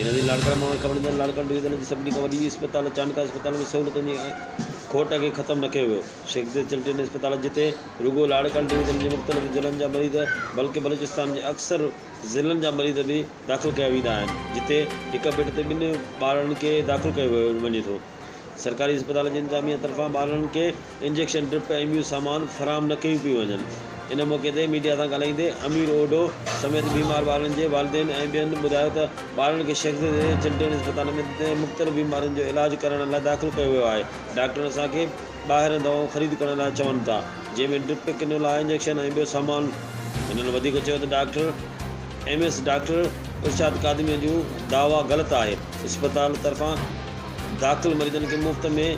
بينظير لاڙڪاڻي مان خبر ڏيندڙ لاڙڪاڻو ڊويزن جي سڀني کان وڏي اسپتال چانڊڪا اسپتال ۾ سهولتن جي کوٽ کي ختم نه ڪيو ويو. شيخ زيد چلڊرين اسپتال جتي رڳو لاڙڪاڻي ڊويزن جي مختلف ضلعن جا مريض بلڪه بلوچستان جي اڪثر ضلعن جا مريض به داخل ڪيا ويندا آهن جتي هڪ بيڊ تي ٻن ٻارڙن کي داخل ڪيو وڃي ٿو. سرڪاري اسپتال جي انتظاميا طرفان ٻارڙن کي انجيڪشن، ڊرپ ۽ ٻيون سامان فراهم نه ڪيون پيون وڃن. ان موقعي تي ميڊيا سان ڳالهائيندي امير اوڍو سميت بيمار ٻارڙن جي والدين ۽ ٻين ٻڌايو ته ٻارڙن کي شيخ زيد چلڊرين اسپتال ۾ مختلف بيمارين جو علاج ڪرائڻ لاء داخل ڪيو ويو آهي، ڊاڪٽر اسان کي ٻاهران دوائون خريد ڪرڻ لاء چون ٿا، جنهن ۾ ڊرپ، ڪنولا، انجيڪشن ۽ ٻيو سامان. هنن وڌيڪ چيو ته doctor M S doctor Irshad Qadmi جون دعويٰ غلط آهي، اسپتال طرفان داخل مريضن کي مفت ۾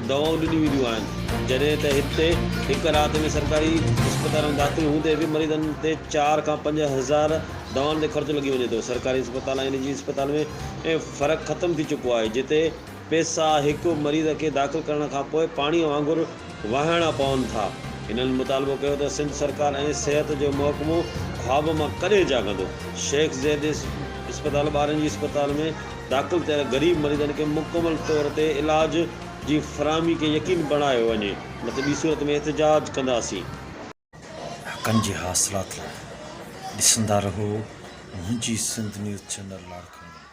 دوائون ڏنيون وينديون آهن، جڏهن ته هتي هڪ رات ۾ سرڪاري اسپتال ۾ داخل هوندي به مريضن تي چار کان 5000 دوائن تي خرچ لڳي وڃي ٿو، سرڪاري اسپتال ۽ نجي اسپتال ۾ فرق ختم ٿي چڪو آهي، جتي پئسا هڪ مريض کي داخل ڪرڻ کانپوء پاڻي وانگر وهائڻا پون ٿا. هنن مطالبو ڪيو ته سنڌ سرڪار ۽ صحت جو محڪمو خواب مان ڪڏهن جاڳندو؟ شيخ زيد اسپتال ٻارن جي اسپتال ۾ داخل ٿيل غريب مريضن کي مڪمل طور تي علاج جي فراهمي کي يقيني بڻايو وڃي نه ته ٻي صورت ۾ احتجاج ڪنداسين. حقن جي حاصلات لاء ڏسندا رهو منهنجي سنڌ نيوز چينل لاڙڪاڻو.